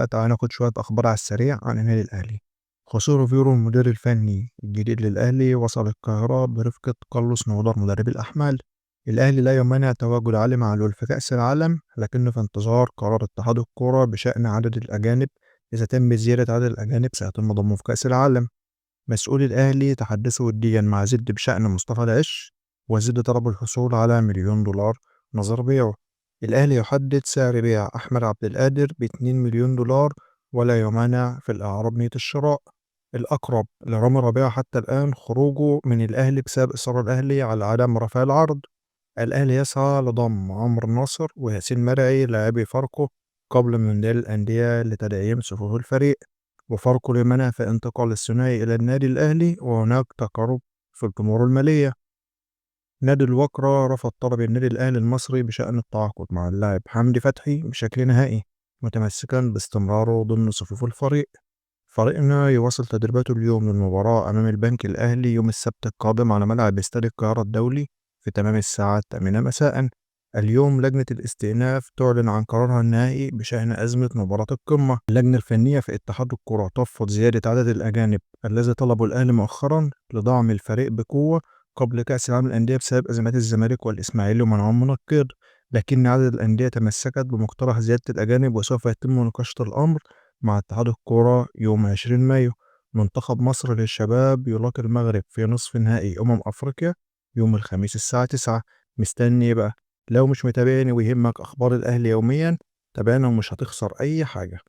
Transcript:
تعالى ناخد شوية أخبار على السريع عن النادي الأهلي. خوسيه ريفيرو المدير الفني الجديد للأهلي وصل القاهرة برفقة كارلوس نودر مدرب الأحمال. الأهلي لا يمانع تواجد علي معلول في كأس العالم، لكنه في انتظار قرار اتحاد الكرة بشأن عدد الأجانب. إذا تم زيادة عدد الأجانب سيتم ضمه في كأس العالم. مسؤولي الأهلي تحدثوا وديا مع زد بشأن مصطفى العش، وزد طلب الحصول على $1,000,000 نظير بيعه. الأهلي يحدد سعر بيع أحمد عبد القادر ب2 مليون دولار ولا يمانع في الإعارة بنية الشراء. الأقرب لرامي ربيعة حتى الآن خروجه من الأهلي بسبب إصرار الأهلي على عدم رفع العرض. الأهلي يسعى لضم عمرو ناصر وياسين مرعي لاعبي فاركو قبل مونديال الأندية لتدعيم صفوف الفريق، وفاركو لمنع في انتقال الثنائي إلى النادي الأهلي، وهناك تقارب في الأمور المالية. نادي الوكرة رفض طلب النادي الأهلي المصري بشأن التعاقد مع اللاعب حمدي فتحي بشكل نهائي، متمسكا باستمراره ضمن صفوف الفريق. فريقنا يواصل تدريباته اليوم للمباراة أمام البنك الأهلي يوم السبت القادم على ملعب استاد القاهرة الدولي في تمام الساعة 8 مساء. اليوم لجنة الاستئناف تعلن عن قرارها النهائي بشأن أزمة مباراة القمة. اللجنة الفنية في اتحاد الكرة ترفض زيادة عدد الأجانب الذي طلبه الأهلي مؤخرا لدعم الفريق بقوة قبل كأس العالم للأندية بسبب أزمات الزمالك والإسماعيلي ومنعهم من القيد، لكن عدد الأندية تمسكت بمقترح زيادة الأجانب، وسوف يتم مناقشة الأمر مع اتحاد الكرة يوم 20 مايو. منتخب مصر للشباب يلاقي المغرب في نصف نهائي أفريقيا يوم الخميس الساعة 9. مستني إيه بقى؟ لو مش متابعني ويهمك أخبار الأهلي يوميا تابعنا ومش هتخسر أي حاجة.